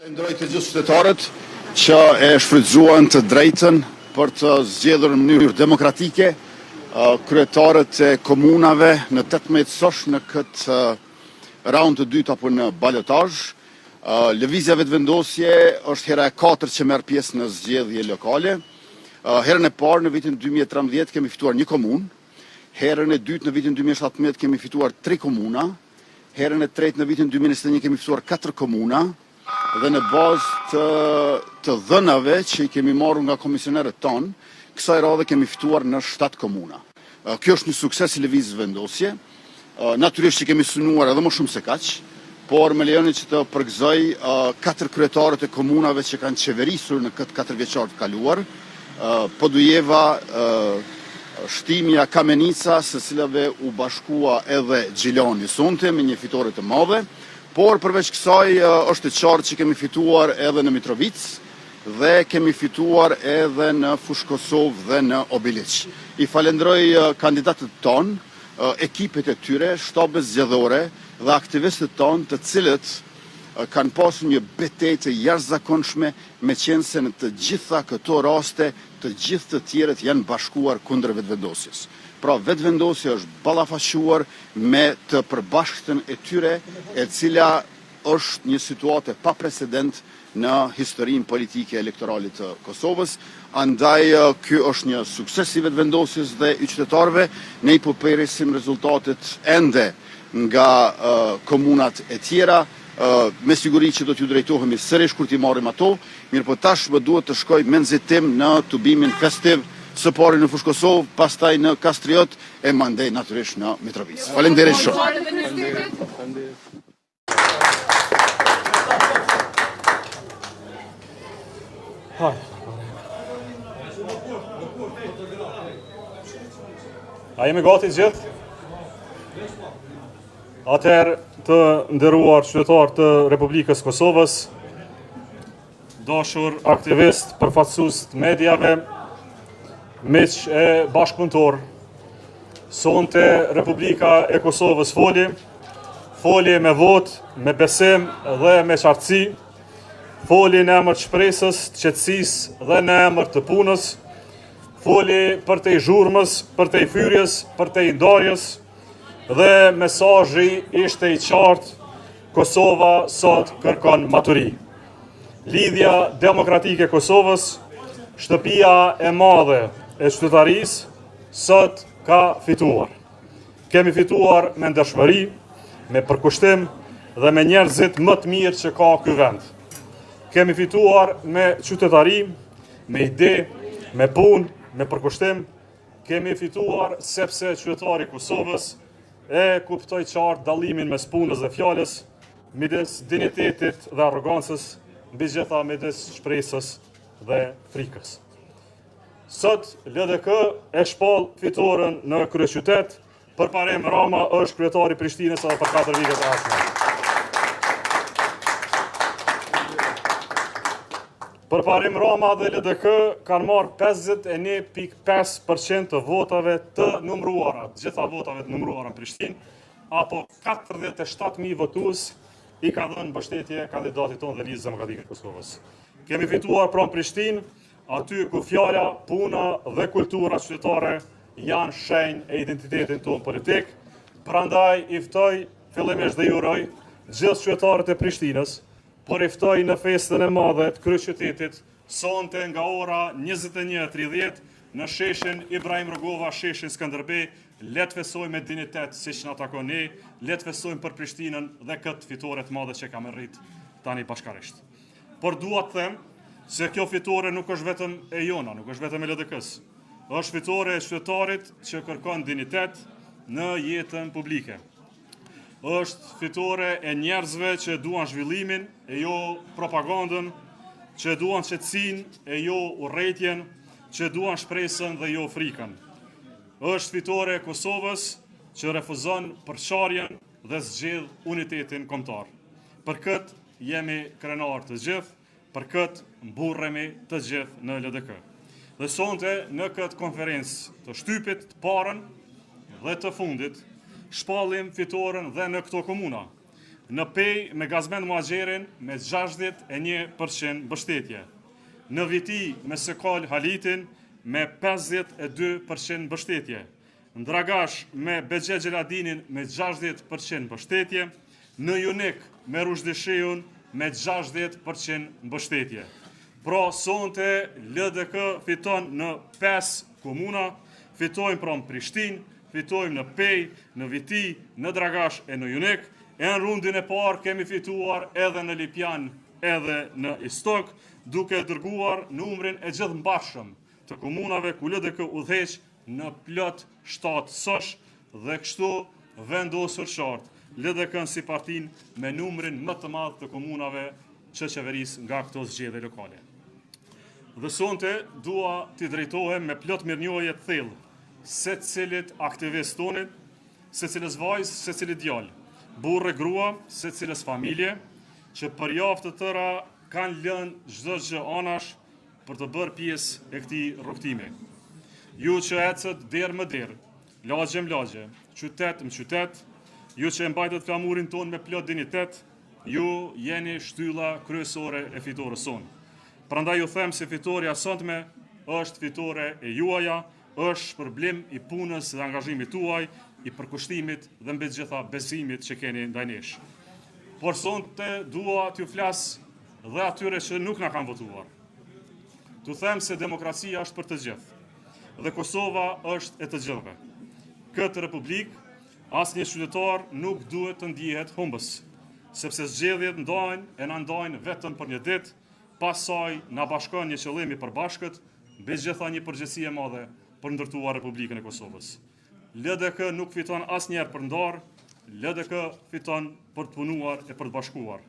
Falenderoj të gjithë qytetarët që e shfrytëzuan të drejtën për të zgjedhur në mënyrë demokratike kryetarët e komunave në 18 sosh në këtë raund të dytë apo në balotazh. Lëvizja Vetëvendosje është hera e katërt që merr pjesë në zgjedhje lokale. Herën e parë në vitin 2013 kemi fituar një komunë, herën e dytë në vitin 2017 kemi fituar tri komuna, Herën e tretë në vitin 2021 kemi fituar 4 komuna dhe në bazë të të dhënave që i kemi marrë nga komisionerët tanë, kësaj radhe kemi fituar në 7 komuna. Kjo është një sukses i Lëvizjes Vetëvendosje. Natyrisht që kemi synuar edhe më shumë se kaq, por më lejoni që të përgëzoj katër kryetarët e komunave që kanë qeverisur në këtë katërvjeçar të kaluar, Podujeva, Shtimja, Kamenica, së cilave u bashkua edhe Gjilani sonte me një fitore të madhe, por përveç kësaj është e qartë që kemi fituar edhe në Mitrovicë dhe kemi fituar edhe në Fushë Kosovë dhe në Obiliq. I falenderoj kandidatët tanë, ekipet e tyre, shtabet zgjedhore dhe aktivistët tanë të cilët kanë pasur një betejë të jashtëzakonshme meqenëse në të gjitha këto raste të gjithë të tjerët janë bashkuar kundër Vetëvendosjes. Pra Vetëvendosja është ballafaquar me të përbashkëtën e tyre, e cila është një situatë e paprecedent në historinë politike elektorale të Kosovës, andaj ky është një sukses i Vetëvendosjes dhe i qytetarëve, ne i po presim rezultatet ende nga komunat e tjera, me siguri që do t'ju drejtohemi sërish kur t'i marrim ato, mirëpo tash më duhet të shkoj me nxitim në tubimin festiv, së pari në Fushë Kosovë, pastaj në Kastriot e mandej natyrisht në Mitrovicë. Faleminderit shumë. A jemi gati gjithë? Atëherë të nderuar qytetarë të Republikës Kosovës, dashur aktivistë, përfaqësues të mediave, miq e bashkëpunëtorë, sonte Republika e Kosovës foli, foli me votë, me besim dhe me qartësi, foli në emër të shpresës, të qetësisë dhe në emër të punës, foli përtej zhurmës, përtej fyerjes, përtej ndarjes, Dhe mesazhi ishte i qartë, Kosova sot kërkon maturi. Lidhja Demokratike e Kosovës, shtëpia e madhe e qytetarisë, sot ka fituar. Kemi fituar me ndershmëri, me përkushtim dhe me njerëzit më të mirë që ka ky vend. Kemi fituar me qytetari, me ide, me punë, me përkushtim, Kemi fituar sepse qytetari i Kosovës e kuptoi qartë dallimin mes punës dhe fjalës, midis dinjitetit dhe arrogancës, mbi gjitha midis shpresës dhe frikës. Sot LDK e shpall fitoren në kryeqytet, Përparim Rama është kryetar i Prishtinës edhe për 4 vitet e ardhshme. Përparim Rama dhe LDK kanë marrë 51.5% të votave të numëruara, të gjitha votave të numëruara në Prishtinë, apo 47.000 votues i kanë dhënë mbështetje kandidatit tonë dhe Lidhjes Demokratike të Kosovës. Kemi fituar pra në Prishtinë, aty ku fjala, puna dhe kultura qytetare janë shenjë e identitetit tonë politik, prandaj i ftoj fillimisht dhe i uroj gjithë qytetarët e Prishtinës, por i ftoj në festën e madhe të kryeqytetit sonte nga ora 21:30 në sheshin Ibrahim Rugova, sheshin Skënderbej, le të festojmë me dinjitet siç na takon ne, le të festojmë për Prishtinën dhe këtë fitore të madhe që kam arrit tani bashkarisht. Por dua të them se kjo fitore nuk është vetëm e jona, nuk është vetëm e LDK-së. Është fitore e qytetarit që kërkon dinjitet në jetën publike. Është fitore e njerëzve që duan zhvillimin e jo propagandën, që duan qetësinë e jo urrejtjen, që duan shpresën dhe jo frikën. Është fitore e Kosovës që refuzon përçarjen dhe zgjedh unitetin kombëtar. Për këtë jemi krenarë të gjithë, Për këtë mburremi të gjithë në LDK. Dhe sonte në këtë konferencë të shtypit të parën dhe të fundit, shpallim fitoren dhe në këto komuna. Në Pejë me Gazmend Muhaxherin me 61% mbështetje. Në Viti me Sokol Halitin me 52% mbështetje. Në Dragash me Behxhet Xheladinin me 60% mbështetje, në Junik me Ruzhdi Shehun me 60% mbështetje. Pra sonte LDK fiton në 5 komuna, fitojmë pra në Prishtinë, fitojmë në Pejë, në Viti, në Dragash e në Junik, e në rundin e parë kemi fituar edhe në Lipjan edhe në Istog, duke dërguar numrin e gjithmbarshëm të komunave ku LDK udhëheq në plot 7 sosh dhe kështu vendosur qartë LDK-në si partinë me numrin më të madh të komunave që qeveris nga këto zgjedhje lokale. Dhe sonte dua t'i drejtohem me plot mirënjohje të thellë secilit aktivist tonit, secilës vajzë, secilit djalë, burrë e grua, secilës familje, që për javë të tëra kanë lënë çdo gjë anash për t'u bërë pjesë e këtij rrugëtimi. Ju që ecët derë më derë, lagje më lagje, qytet më qytet, ju që e mbajtët flamurin tonë me plot dinjitet, ju jeni shtylla kryesore e fitores sonë. Prandaj ju them se fitorja e sontme është fitore e juaja, është shpërblim i punës dhe angazhimit tuaj, i përkushtimit dhe mbi të gjitha besimit që keni ndaj nesh. Por sonte dua t'ju flas dhe atyre që nuk na kanë votuar. T'u them se demokracia është për të gjithë dhe Kosova është e të gjithëve. Këtë republikë asnjë qytetar nuk duhet të ndjehet humbës, sepse zgjedhjet ndajnë e na ndajnë vetëm për një ditë, pas saj na bashkon një qëllim i përbashkët, mbi të gjitha një përgjegjësi e madhe për ndërtuar Republikën e Kosovës. LDK nuk fiton asnjëherë për ndarë, LDK fiton për të punuar e për të bashkuar.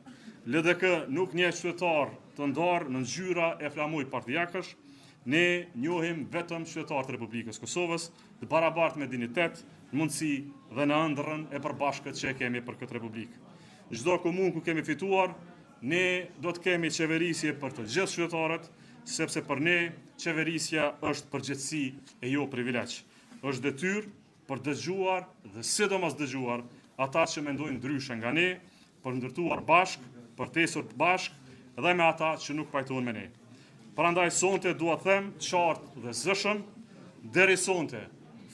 LDK nuk njeh qytetarë të ndarë në ngjyra e flamuj partiakësh, ne njohim vetëm qytetarë të Republikës Kosovës, të barabartë me dinjitet, mundësi dhe në ëndrrën e përbashkët që e kemi për këtë republikë. Çdo komunë ku kemi fituar, ne do të kemi qeverisje për të gjithë qytetarët, sepse për ne qeverisja është përgjegjësi e jo privilegj. Është detyrë për dëgjuar dhe sidomos dëgjuar ata që mendojnë ndryshe nga ne, për ndërtuar bashkë, për të ecur bashkë dhe me ata që nuk pajtohen me ne. Prandaj sonte dua të them qartë dhe zëshëm, deri sonte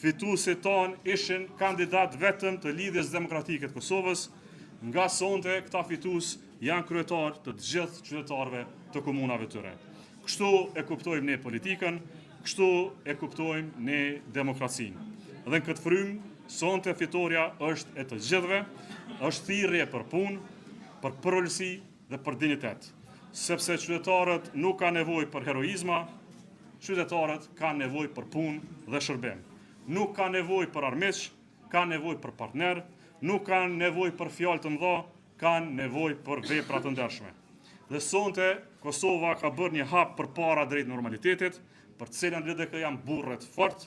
fituesit tanë ishin kandidatë vetëm të Lidhjes Demokratike të Kosovës, nga sonte këta fitues janë kryetarë të të gjithë qytetarëve të komunave tyre. Kështu e kuptojmë ne politikën, Kështu e kuptojmë ne demokracinë. Dhe në këtë frymë, sonte fitorja është e të gjithëve, është thirrje për punë, për përulësi dhe për dinjitet. Sepse qytetarët nuk kanë nevojë për heroizma, qytetarët kanë nevojë për punë dhe shërbim. Nuk kanë nevojë për armiq, kanë nevojë për partner, nuk kanë nevojë për fjalë të mëdha, kanë nevojë për vepra të ndershme. Dhe sonte Kosova ka bërë një hap përpara drejt normalitetit, për të cilën LDK-ja mburret fort,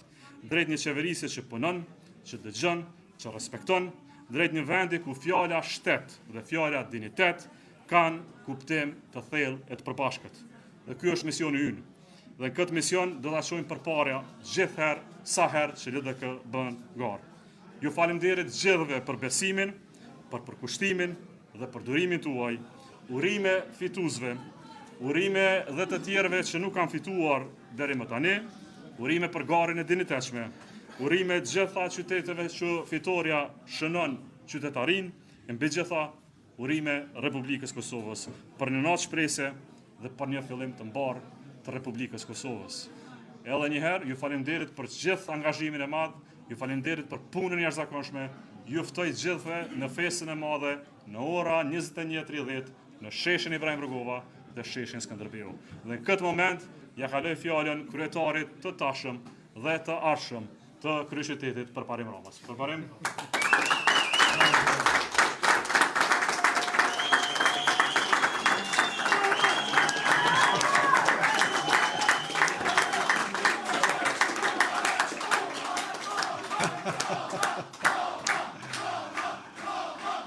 drejt një qeverisje që punon, që dëgjon, që respekton, drejt një vendi ku fjala shtet dhe fjala dinjitet kanë kuptim të thellë e të përbashkët. Dhe ky është misioni ynë. Dhe këtë mision do ta çojmë përpara gjithherë sa herë që LDK bën garë. Ju faleminderit gjithëve për besimin, për përkushtimin dhe për durimin tuaj. Urime fituesve, urime dhe të tjerëve që nuk kanë fituar deri më tani, urime për garën e dinjitetshme, urime gjitha qyteteve që fitorja shënon qytetarinë, e mbi gjitha Urime Republikës Kosovës për një natë shprese dhe për një fillim të mbarë të Republikës Kosovës. Edhe një herë, ju faleminderit për gjithë angazhimin e madh, ju faleminderit për punën e jashtëzakonshme, ju ftoj gjithëve në festën e madhe në ora 21:30 në sheshin Ibrahim Rugova dhe sheshin Skënderbeu. Dhe në këtë moment ja kaloj fjalën kryetarit të tashëm dhe të ardhshëm të kryeqytetit Përparim Ramës. Përparim.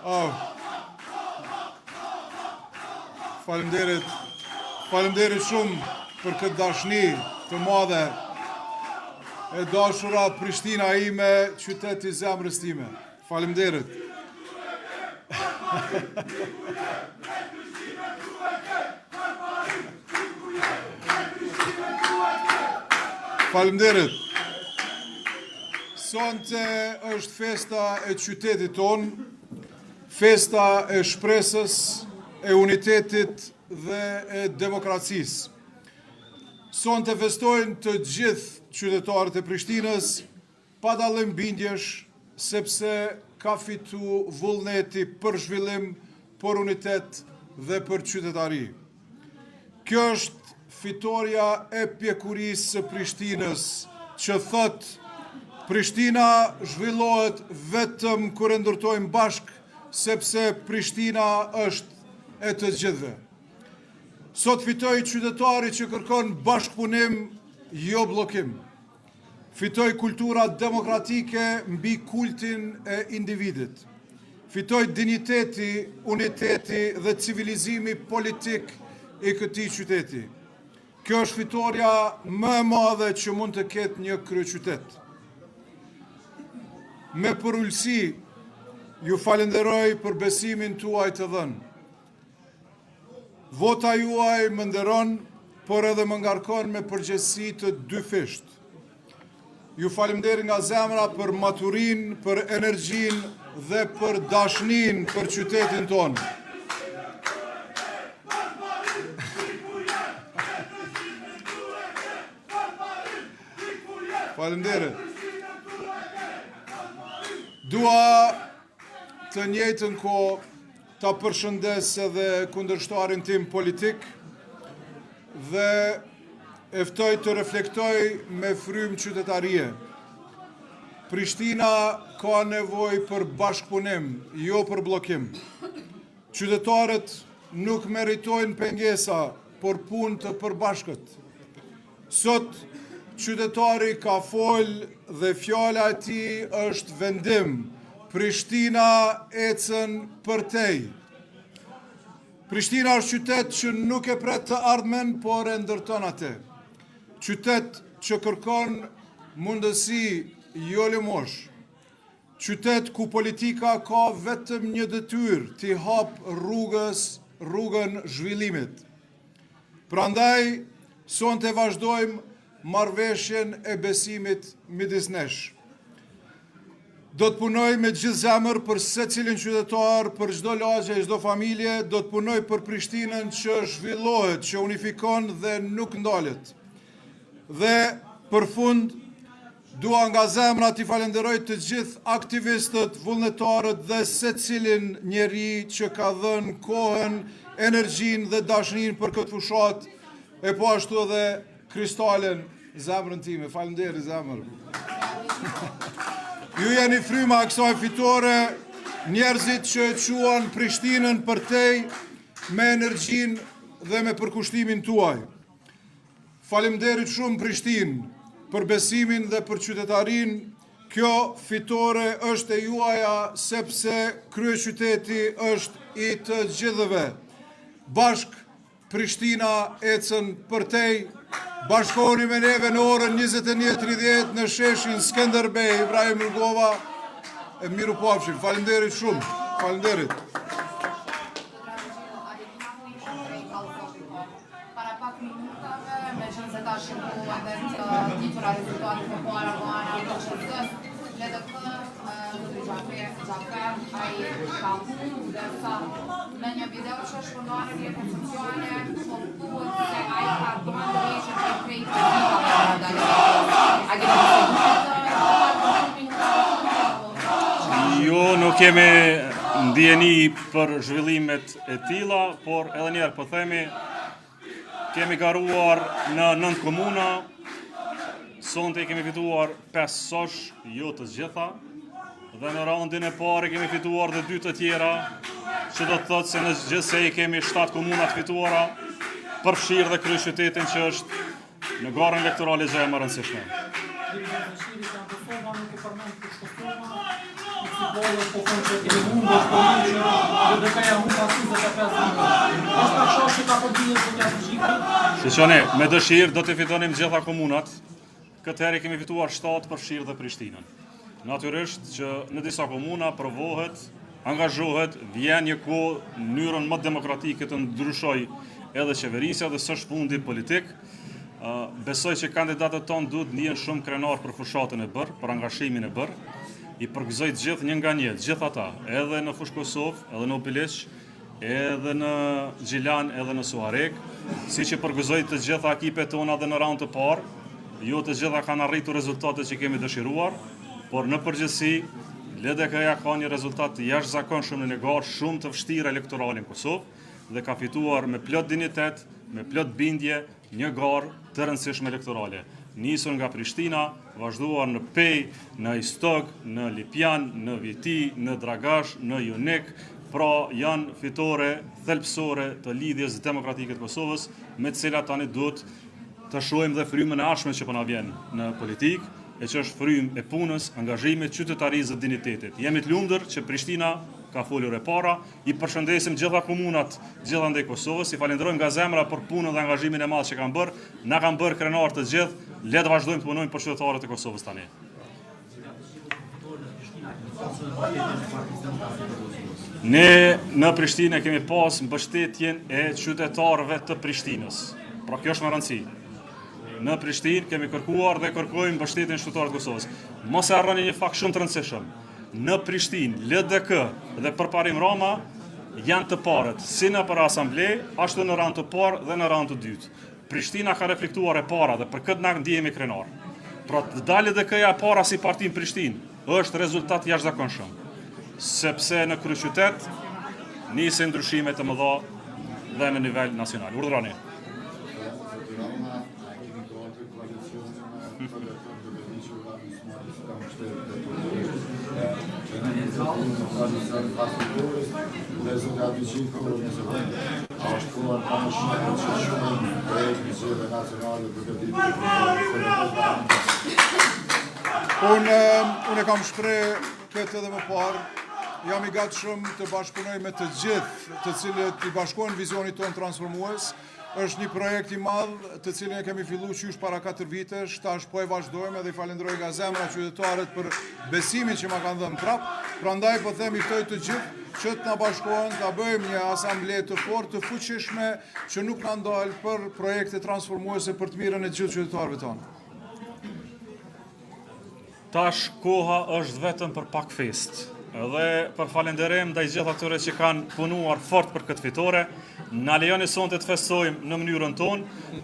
Oh. Faleminderit. Faleminderit shumë për këtë dashni të madhe. E dashura Prishtina ime, qyteti i zemrës time. Faleminderit. Faleminderit. Sonte është festa e qytetit tonë, festa e shpresës, e unitetit dhe e demokracisë. Sonte festojnë të gjithë qytetarët e Prishtinës, pa dallim bindjesh, sepse ka fitu vullneti për zhvillim, për unitet dhe për qytetari. Kjo është fitorja e pjekurisë së Prishtinës, që thotë Prishtina zhvillohet vetëm kur e ndërtojmë bashkë, sepse Prishtina është e të gjithëve. Sot fitoi qytetari që kërkon bashkëpunim, jo bllokim. Fitoi kultura demokratike mbi kultin e individit. Fitoi dinjiteti, uniteti dhe civilizimi politik i këtij qyteti. Kjo është fitorja më e madhe që mund të ketë një kryeqytet. Me përulësi, ju falënderoj për besimin tuaj të dhënë. Vota juaj më nderon, por edhe më ngarkon me përgjegjësi të dyfishtë. Ju faleminderit nga zemra për maturinë, për energjinë dhe për dashninë për qytetin tonë. Faleminderit. Dua të njëjtën kohë ta përshëndes edhe kundërshtarin tim politik dhe e ftoj të reflektojë me frymë qytetarie. Prishtina ka nevojë për bashkëpunim, jo për bllokim. Qytetarët nuk meritojnë pengesa, por punë të përbashkët. Sot, qytetari ka fol dhe fjala e tij është vendim. Prishtina ecën përtej. Prishtina është qytet që nuk e pret të ardhmen, por e ndërton atë. Qytet që kërkon mundësi jo lëmoshë. Qytet ku politika ka vetëm një detyrë, t'i hapë rrugës, rrugën zhvillimit. Prandaj, sonte vazhdojmë marrëveshjen e besimit midis nesh. Do të punoj me gjithë zemër për secilin qytetar, për çdo lagje e çdo familje, do të punoj për Prishtinën që zhvillohet, që unifikon dhe nuk ndalet. Dhe për fund, dua nga zemra t'i falenderoj të gjithë aktivistët, vullnetarët dhe secilin njeri që ka dhënë kohën, energjinë dhe dashninë për këtë fushatë, e po ashtu edhe Kristalen, zemrën time, faleminderit zemër. Ju jeni fryma e kësaj fitore, njerëzit që e çuan Prishtinën përtej me energjinë dhe me përkushtimin tuaj. Faleminderit shumë Prishtinë për besimin dhe për qytetarinë. Kjo fitore është e juaja sepse kryeqyteti është i të gjithëve. Bashkë Prishtina ecën përtej, bashkohuni me neve në orën 21.30 në sheshin Skënderbej, Ibrahim Rugova, e mirupafshim. Faleminderit shumë, faleminderit. Para pak minutave, meqenëse tash u bë edhe të ditura rezultatet e para nga ana e KQZ-së, LDK, zotëri Xhafer, Xhafer, ai ka humbur, ndërsa në një video që është shpërndarë në rrjetet sociale, po thuhet se ai ka dhënë dorëheqjen prej krejt të gjitha para daljes. A keni biseduar me të pak më shumë minuta të fundit apo çka është? Jo, nuk kemi dijeni për zhvillimet e tilla, por edhe një herë po themi kemi garuar në 9 komuna, sonte i kemi fituar 5 sosh, jo të gjitha, dhe në raundin e parë i kemi fituar dhe dy të tjera, që do të thotë se në gjithsej i kemi 7 komuna të fituara, përfshirë dhe kryeqytetin që është Në garën elektorale gjëja më e rëndësishme. Shiqoni, me dëshirë do të fitonim gjitha komunat. Këtë herë i kemi fituar 7 përfshirë dhe Prishtinën. Natyrisht që në disa komuna provohet. Angazhohet, vjen një kohë në mënyrën më demokratike të ndryshojë edhe qeverisja dhe s'është fundi politik. Besoj që kandidatët tonë duhet të ndihen shumë krenarë për fushatën e bërë, për angazhimin e bërë. I përgëzoj të gjithë një nga një, të gjithë ata, edhe në Fushë Kosovë, edhe në Obiliq, edhe në Gjilan, edhe në Suharekë, siç i përgëzoj të gjitha ekipet tona dhe në raund të parë, jo të gjitha kanë arritur rezultatet që kemi dëshiruar, por në përgjithësi LDK-ja ka një rezultat të jashtëzakonshëm në një garë shumë të vështirë elektorale në Kosovë dhe ka fituar me plot dinjitet, me plot bindje një garë të rëndësishme elektorale, nisur nga Prishtina, vazhduar në Pejë, në Istog, në Lipjan, në Viti, në Dragash, në Junik, pra janë fitore thelbësore të Lidhjes Demokratike të Kosovës, me të cilat tani duhet të shohim dhe frymën e ardhshme që po na vjen në politikë, e që është frymë e punës, angazhimit, qytetarisë dhe dinjitetit. Jemi të lumtur që Prishtina ka folur e para, I përshëndesim gjitha komunat gjithandej Kosovës, i falënderojmë nga zemra për punën dhe angazhimin e madh që kanë bërë, na kanë bërë krenarë të gjithë, le të vazhdojmë të punojmë për qytetarët e Kosovës tani. Ne në Prishtinë kemi pas mbështetjen e qytetarëve të Prishtinës. Pra kjo është me rëndësi. Në Prishtinë kemi kërkuar dhe kërkojmë mbështetjen e qytetarëve të Kosovës. Mos e harroni një fakt shumë të rëndësishëm. Në Prishtinë, LDK dhe Përparim Rama janë të parët, si nëpër asamble, ashtu në raund të parë dhe në raund të dytë. Prishtina ka reflektuar e para dhe për këtë na ndihemi krenar. Pra të dalë LDK-ja e para si parti në Prishtinë, është rezultat i jashtëzakonshëm, sepse në kryeqytet nisin ndryshime të mëdha dhe në nivel nacional. Urdhëroni. Unë unë e kam shpreh këtë edhe më parë, jam i gatshëm të bashkëpunoj me të gjithë të cilët i bashkohen vizionit tonë transformues, Është një projekt i madh, të cilin e kemi fillu qysh para 4 vitesh, tash po e vazhdojmë edhe i falënderoj nga zemra qytetarët për besimin që ma kanë dhënë prap. Prandaj po them i ftoj të gjithë që të na bashkohen, ta bëjmë një asamble të fortë, të fuqishme, që nuk na ndal për projekte transformuese për të mirën e gjithë qytetarëve tonë. Tash koha është vetëm për pak festë dhe për falënderim ndaj gjithë atyre që kanë punuar fort për këtë fitore. Na lejoni sonte të festojmë në mënyrën tonë.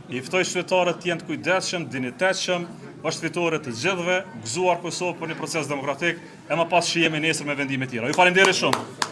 I ftoj qytetarët të jenë të kujdesshëm, dinjitetshëm. Është fitore të gjithëve, gëzuar Kosovë për një proces demokratik e më pas shihemi nesër me vendime tjera. Ju faleminderit shumë.